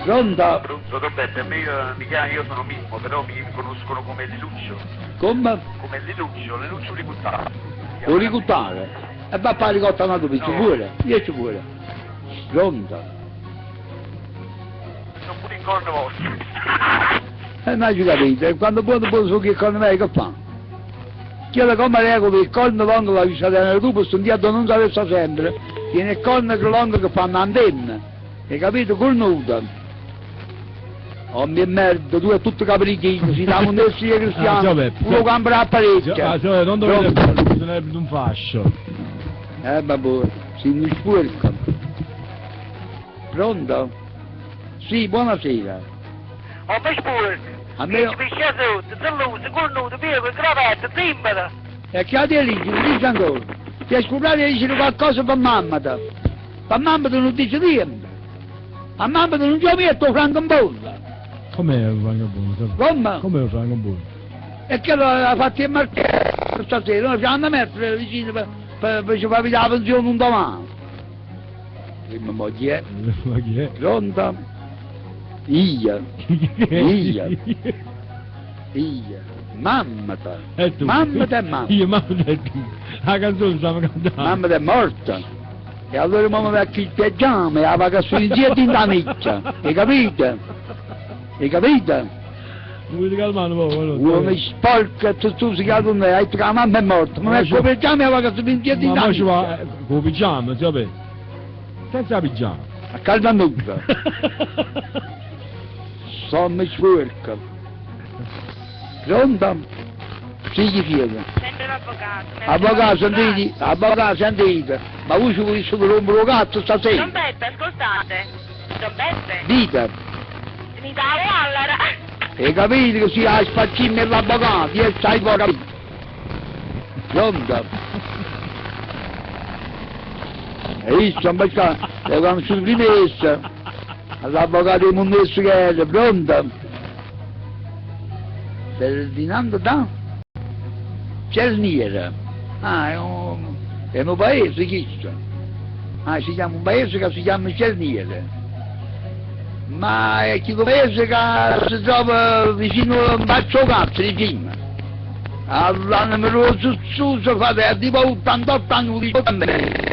Pronto? Pronto, Don Beppe, a me mi chiamo, io sono Mimmo, però mi conoscono come Liluccio. Come? Come Liluccio, Liluccio Ricuttaro. O ricuttare? E va a fare ricotta un altro pizzo pure? Io ci pure. Pronto? Sono pure il corno vostro. E non hai capito, e quando buono buono su che corno meglio che fa? Chiedo come regola il corno longo la visita tu, per un dia non sapesse sempre, tiene il corno che longo che fanno antenna, hai capito? Cornuta. Oh mia merda, tu è tutto capricchino, si dà un essere Ah, cristiano, ciao Beppe. uno cambia apparecchio. Ah, cioè, non dovete farlo, bisognerebbe un fascio. Vabbè, si mi sporca. Pronto? Sì, buonasera. Oh, mi sporco. A me... Mi sciasotto, zelluso, cornuto, piego, cravatta, zimbara. E che ti dici? Dici ancora. Ti hai scoperto di dire qualcosa per mamma. te. Per mamma te non dice niente. A mamma te non ci metto francobollo. Com'è il francobollo? Come? Com'è il francobollo? E che l'ha fatto il martello stasera, noi ci hanno messo vicino per, per, per ci far vedere la pensione un domani. Prima moglie, Ma chi è? pronta? Io, Io. io, mamma te, E tu? mamma te mamma. Io mamma te tu. La canzone stavo cantando. Mamma è morta. E allora mamma va qui il pigiama e la va su in giro in miccia. Hai capito? Hai capito? Volete calmare un po'? allora? Uomo sporco e tu tu si chiama me, hai detto che la mamma è morta. Ma Ma il pigiama e la va su in giro in Ma mo ci va miccia. con il pigiama, sapete? Senza pigiama. A calma nuda. Sono sporco. Pronto? Sì, gli chiedo. Sempre l'avvocato. mi Avvocato, avete sentite, avvocato, sentite. Ma voi ci volete rompere il cazzo stasera? Don Beppe, ascoltate. Don Beppe, Dite. mi dà allora. Hai capito che si ha spaccino e l'avvocato, io sai poi capito. Pronto? E io sono perché le conosciuto prima essa, all'avvocato di Mondesso che era, pronto? Ferdinando da Cerniera. Ah, è un paese questo. Ah, si chiama un paese che si chiama Cerniera. Ma è quello paese che si trova vicino a un bacio cazzo di cima. Allora, mi ero su, su, fate, tipo 88 anni di me.